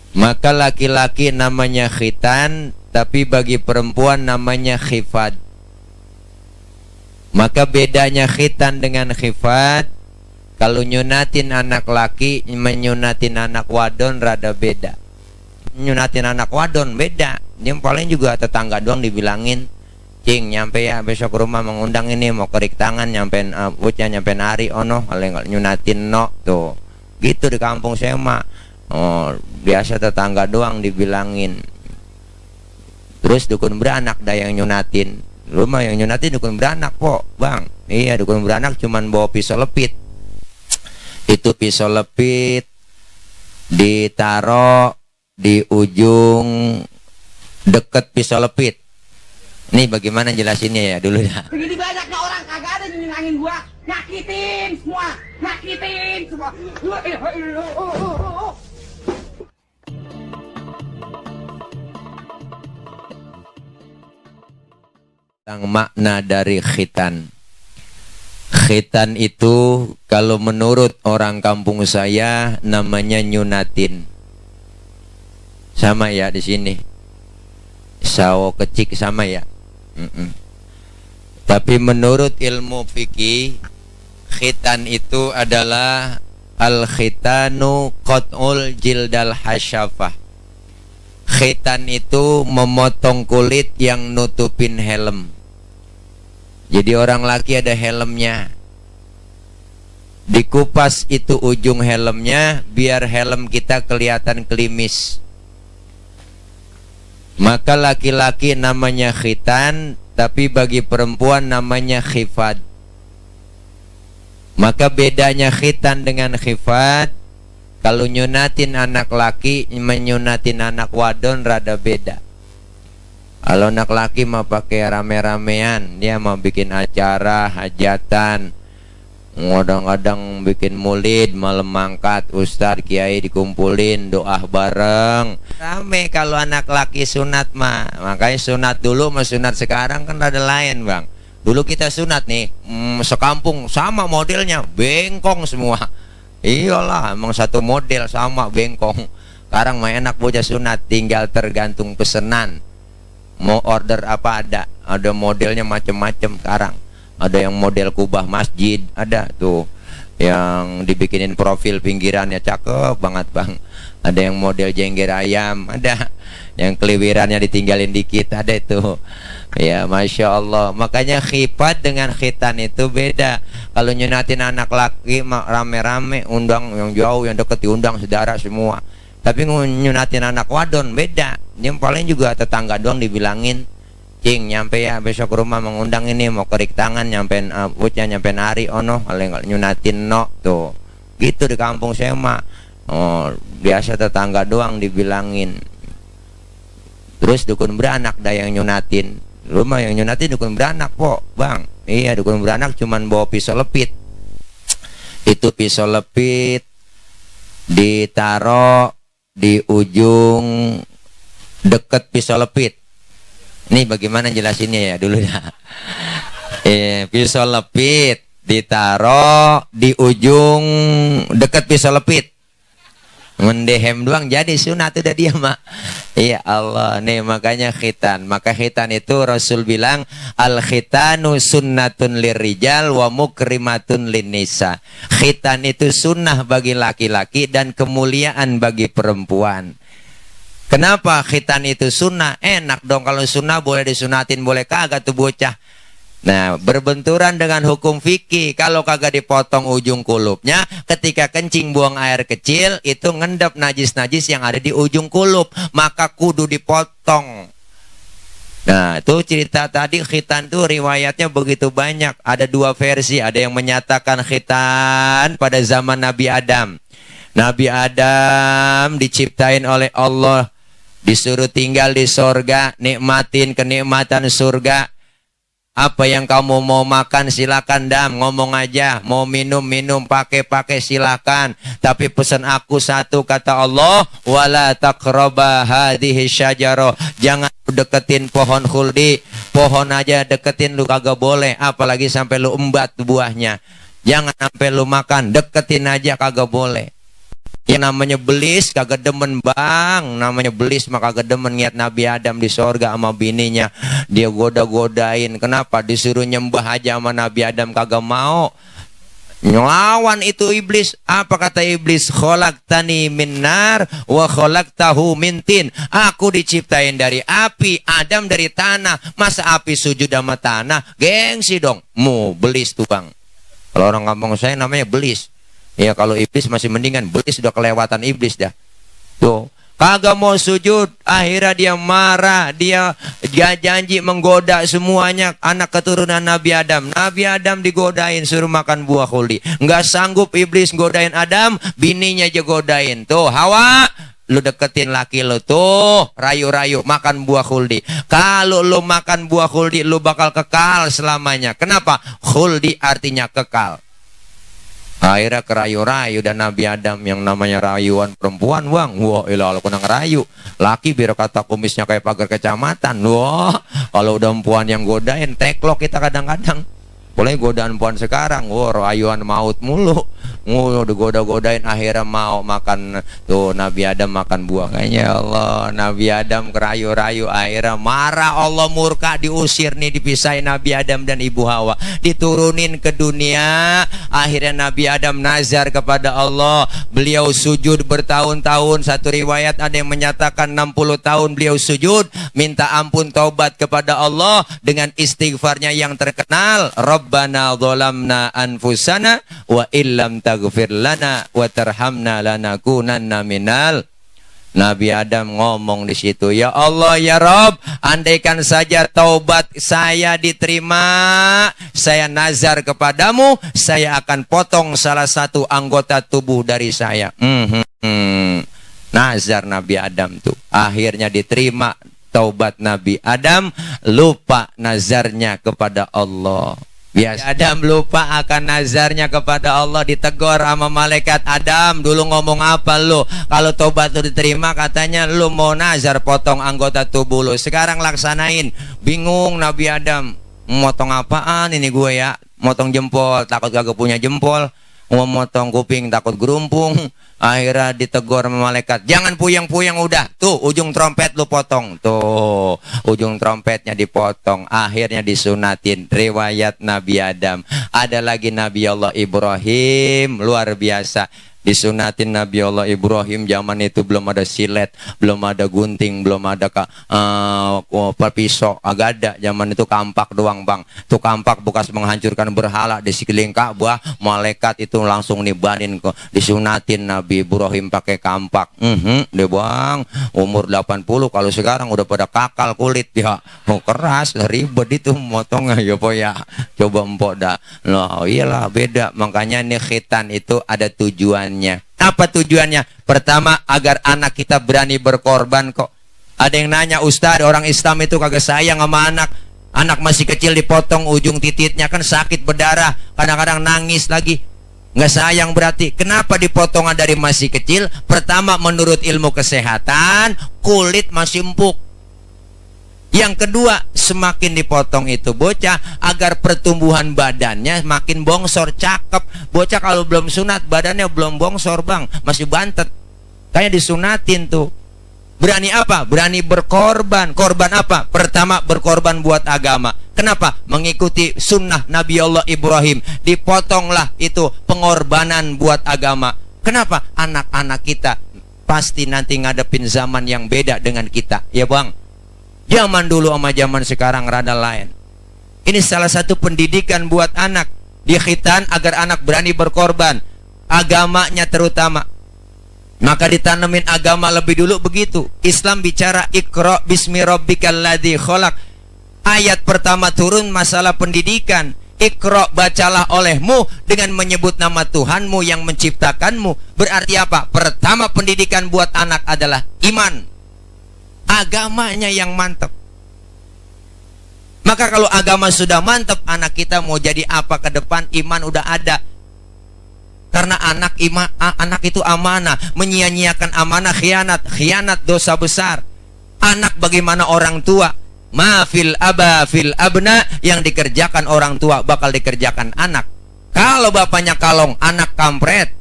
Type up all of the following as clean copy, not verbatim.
Maka laki-laki namanya khitan, tapi bagi perempuan namanya khifat. Maka bedanya khitan dengan khifat, kalau nyunatin anak laki, menyunatin anak wadon rada beda. Nyunatin anak wadon beda, yang paling juga tetangga doang dibilangin, cing nyampe ya besok rumah mengundang ini mau kerik tangan, nyampein bocah nyampein hari ono, kalau nyunatin no tuh gitu di kampung saya mah. Oh, biasa tetangga doang dibilangin. Terus dukun beranak dah yang nyunatin. Lu mah yang nyunatin dukun beranak kok, Bang. Iya, dukun beranak cuman bawa pisau lepit. Itu pisau lepit ditaro di ujung deket pisau lepit. Nih bagaimana jelasinnya ya dulu dah. Begini banyaknya orang kagak ada nyenangin gua, nyakitin semua. Tentang makna dari khitan. Khitan itu kalau menurut orang kampung saya namanya nyunatin. Sama ya di sini. Sawo kecik sama ya. Tapi menurut ilmu fikih, khitan itu adalah al-khitanu qat'ul jildal hasyafah. Khitan itu memotong kulit yang nutupin helm. Jadi orang laki ada helmnya, dikupas itu ujung helmnya biar helm kita kelihatan klimis. Maka laki-laki namanya khitan, tapi bagi perempuan namanya khifat. Maka bedanya khitan dengan khifat, kalau nyunatin anak laki, menyunatin anak wadon rada beda. Kalau anak laki mau pakai rame-ramean, dia mau bikin acara hajatan, kadang-kadang bikin maulid, malam mangkat, ustadz kiai dikumpulin, doa bareng, rame. Kalau anak laki sunat mah, makanya sunat dulu sama sunat sekarang kan rada lain, Bang. Dulu kita sunat nih, sekampung sama modelnya, bengkong semua. Iyalah, emang satu model sama bengkong. Sekarang mah enak bocah sunat, tinggal tergantung pesenan. Mau order apa ada modelnya macem-macem sekarang. Ada yang model kubah masjid, ada tuh yang dibikinin profil pinggirannya cakep banget, Bang. Ada yang model jengger ayam, ada yang keliwirannya ditinggalin dikit, ada itu. Ya, Masya Allah. Makanya khifat dengan khitan itu beda. Kalau nyunatin anak laki rame-rame, undang yang jauh, yang deket diundang saudara semua. Tapi nyunatin anak wadon beda. Yang paling juga tetangga doang dibilangin, cing nyampe ya besok rumah mengundang ini mau kerik tangan, nyampein bocah nyampein hari ono, kalau nyunatin no tuh gitu di kampung saya mah. Oh, biasa tetangga doang dibilangin. Terus dukun beranak dah yang nyunatin. Lu mah yang nyunatin dukun beranak kok, Bang. Iya, dukun beranak cuman bawa pisau lepit. Itu pisau lepit ditaro di ujung deket pisau lepit. Nih bagaimana jelasinnya ya dulu dah. Pisau lepit ditaro di ujung deket pisau lepit. Mendehem doang jadi sunat udah dia mak. Ya Allah, nih makanya khitan. Maka khitan itu Rasul bilang al khitanu sunnatun lirijal wa mukrimatun linnisa. Khitan itu sunnah bagi laki-laki dan kemuliaan bagi perempuan. Kenapa khitan itu sunnah? Enak dong kalau sunnah, boleh disunatin, boleh kagak tuh bocah. Nah, berbenturan dengan hukum fikih. Kalau kagak dipotong ujung kulupnya, ketika kencing buang air kecil, itu ngendap najis-najis yang ada di ujung kulup, maka kudu dipotong. Nah, itu cerita tadi khitan tuh riwayatnya begitu banyak. Ada dua versi. Ada yang menyatakan khitan pada zaman Nabi Adam. Nabi Adam diciptain oleh Allah, disuruh tinggal di surga, nikmatin kenikmatan surga. Apa yang kamu mau makan silakan Dam, ngomong aja. Mau minum pakai silakan. Tapi pesan aku satu, kata Allah, wala taqraba hadhihi syajarah. Jangan deketin pohon khuldi. Pohon aja deketin lu kagak boleh, apalagi sampai lu embat buahnya. Jangan sampai lu makan, deketin aja kagak boleh. Yang namanya belis kagak demen bang, namanya belis mah kagak demen ngeliat Nabi Adam di sorga sama bininya. Dia goda-godain, kenapa? Disuruh nyembah aja sama Nabi Adam kagak mau. Ngelawan itu iblis. Apa kata iblis? Khalaqtani min nar wa khalaqtahu min tin. Aku diciptain dari api, Adam dari tanah. Masa api sujud sama tanah? Gengsi dong. Belis tuh bang. Kalau orang kampung saya namanya belis. Ya kalau iblis masih mendingan, belis sudah kelewatan iblis dah. Tuh, kagak mau sujud, akhirnya dia marah, dia janji menggoda semuanya anak keturunan Nabi Adam. Nabi Adam digodain suruh makan buah khuldi. Nggak sanggup iblis godain Adam, bininya aja godain. Tuh, Hawa, lu deketin laki lu tuh, rayu-rayu makan buah khuldi. Kalau lu makan buah khuldi, lu bakal kekal selamanya. Kenapa? Khuldi artinya kekal. Akhirnya kerayu-rayu dan Nabi Adam yang namanya rayuan perempuan bang. Wah ilah kalau kena ngerayu. Laki biar kata kumisnya kayak pagar kecamatan. Wah kalau udah perempuan yang godain teklok kita kadang-kadang. Boleh godaan puan sekarang, rayuan maut mulu. Digoda-godain akhirnya mau makan. Tuh Nabi Adam makan buah. Kayaknya Allah, Nabi Adam kerayu-rayu akhirnya marah, Allah murka, diusir nih, dipisahin Nabi Adam dan Ibu Hawa, diturunin ke dunia. Akhirnya Nabi Adam nazar kepada Allah. Beliau sujud bertahun-tahun. Satu riwayat ada yang menyatakan 60 tahun beliau sujud, minta ampun taubat kepada Allah dengan istighfarnya yang terkenal, Rabbana dzalamna anfusana wa illam taghfir lana wa tarhamna lanakunanna minal. Nabi Adam ngomong di situ, ya Allah ya Rabb, andaikan saja taubat saya diterima, saya nazar kepadamu, saya akan potong salah satu anggota tubuh dari saya. Nazar Nabi Adam tuh akhirnya diterima taubat Nabi Adam, lupa nazarnya kepada Allah. Biasa Adam lupa akan nazarnya kepada Allah, ditegur sama malaikat. Adam, dulu ngomong apa lu? Kalau tobat lu diterima katanya lu mau nazar potong anggota tubuh lu. Sekarang laksanain. Bingung Nabi Adam. Motong apaan ini gue ya? Motong jempol, takut kagak punya jempol. Mau motong kuping takut gerumpung. Akhirnya ditegur sama malaikat, jangan puyeng-puyeng udah. Tuh ujung trompet lu potong. Tuh ujung trompetnya dipotong. Akhirnya disunatin. Riwayat Nabi Adam. Ada lagi Nabi Allah Ibrahim, luar biasa. Disunatin Nabi Allah Ibrahim, zaman itu belum ada silet, belum ada gunting, belum ada pisau, agak ada. Zaman itu kampak doang bang. Itu kampak bekas menghancurkan berhala di sekeliling Ka'bah. Malaikat itu langsung nibanin kok. Disunatin Nabi Ibrahim pakai kampak. Deh bang, umur 80. Kalau sekarang udah pada kakal kulit ya. Keras, ribet itu motongnya ya po ya. Coba empok dah. Loh iyalah beda. Makanya nih khitan itu ada tujuan. Apa tujuannya? Pertama, agar anak kita berani berkorban kok. Ada yang nanya, Ustaz, orang Islam itu kagak sayang sama anak. Anak masih kecil dipotong ujung titiknya kan sakit berdarah, kadang-kadang nangis lagi. Nggak sayang berarti. Kenapa dipotong dari masih kecil? Pertama, menurut ilmu kesehatan, kulit masih empuk. Yang kedua, semakin dipotong itu bocah agar pertumbuhan badannya makin bongsor, cakep. Bocah kalau belum sunat badannya belum bongsor bang, masih bantet. Kayak disunatin tuh. Berani apa? Berani berkorban. Korban apa? Pertama, berkorban buat agama. Kenapa? Mengikuti sunnah Nabi Allah Ibrahim. Dipotonglah itu pengorbanan buat agama. Kenapa? Anak-anak kita pasti nanti ngadepin zaman yang beda dengan kita, ya bang. Zaman dulu sama zaman sekarang rada lain. Ini salah satu pendidikan buat anak. Di khitan agar anak berani berkorban. Agamanya terutama. Maka ditanemin agama lebih dulu begitu. Islam bicara Iqra bismi rabbikal ladzi khalaq. Ayat pertama turun masalah pendidikan. Iqra, bacalah olehmu dengan menyebut nama Tuhanmu yang menciptakanmu. Berarti apa? Pertama pendidikan buat anak adalah iman. Agamanya yang mantap. Maka kalau agama sudah mantap, anak kita mau jadi apa ke depan, iman udah ada. Karena anak itu amanah. Menyia-nyiakan amanah khianat dosa besar. Anak bagaimana orang tua? Ma fil aba fil abna, yang dikerjakan orang tua bakal dikerjakan anak. Kalau bapaknya kalong, anak kampret.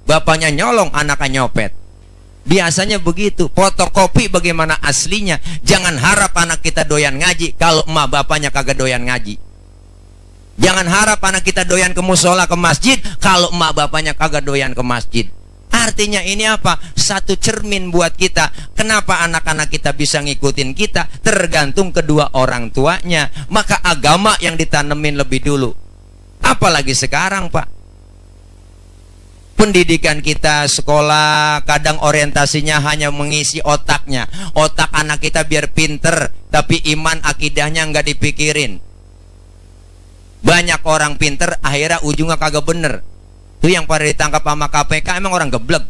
bapaknya nyolong, anaknya nyopet. Biasanya begitu. Fotokopi bagaimana aslinya. Jangan harap anak kita doyan ngaji kalau emak bapaknya kagak doyan ngaji. Jangan harap anak kita doyan ke musola, ke masjid kalau emak bapaknya kagak doyan ke masjid. Artinya ini apa? Satu cermin buat kita. Kenapa anak-anak kita bisa ngikutin kita? Tergantung kedua orang tuanya. Maka agama yang ditanemin lebih dulu. Apalagi sekarang, Pak. Pendidikan kita, sekolah, kadang orientasinya hanya mengisi otaknya. Otak anak kita biar pinter, tapi iman akidahnya nggak dipikirin. Banyak orang pinter, akhirnya ujungnya kagak bener. Itu yang pada ditangkap sama KPK, emang orang geblek.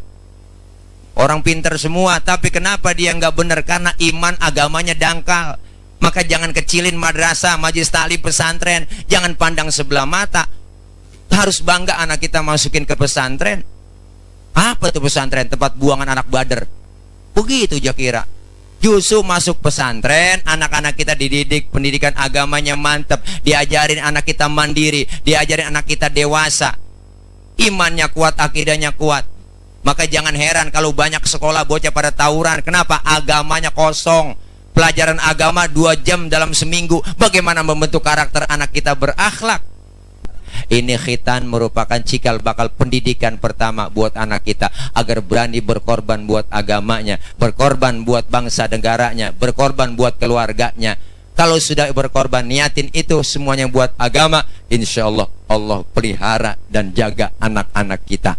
Orang pinter semua, tapi kenapa dia nggak bener? Karena iman agamanya dangkal. Maka jangan kecilin madrasah, majelis taklim, pesantren. Jangan pandang sebelah mata. Harus bangga anak kita masukin ke pesantren. Apa tuh pesantren? Tempat buangan anak bader. Begitu aja kira. Justru masuk pesantren, anak-anak kita dididik, pendidikan agamanya mantep, diajarin anak kita mandiri, diajarin anak kita dewasa, imannya kuat, akidahnya kuat. Maka jangan heran kalau banyak sekolah bocah pada tawuran. Kenapa? Agamanya kosong. Pelajaran agama 2 jam dalam seminggu. Bagaimana membentuk karakter anak kita berakhlak? Ini khitan merupakan cikal bakal pendidikan pertama buat anak kita agar berani berkorban buat agamanya, berkorban buat bangsa negaranya, berkorban buat keluarganya. Kalau sudah berkorban, niatin itu semuanya buat agama, insya Allah Allah pelihara dan jaga anak-anak kita.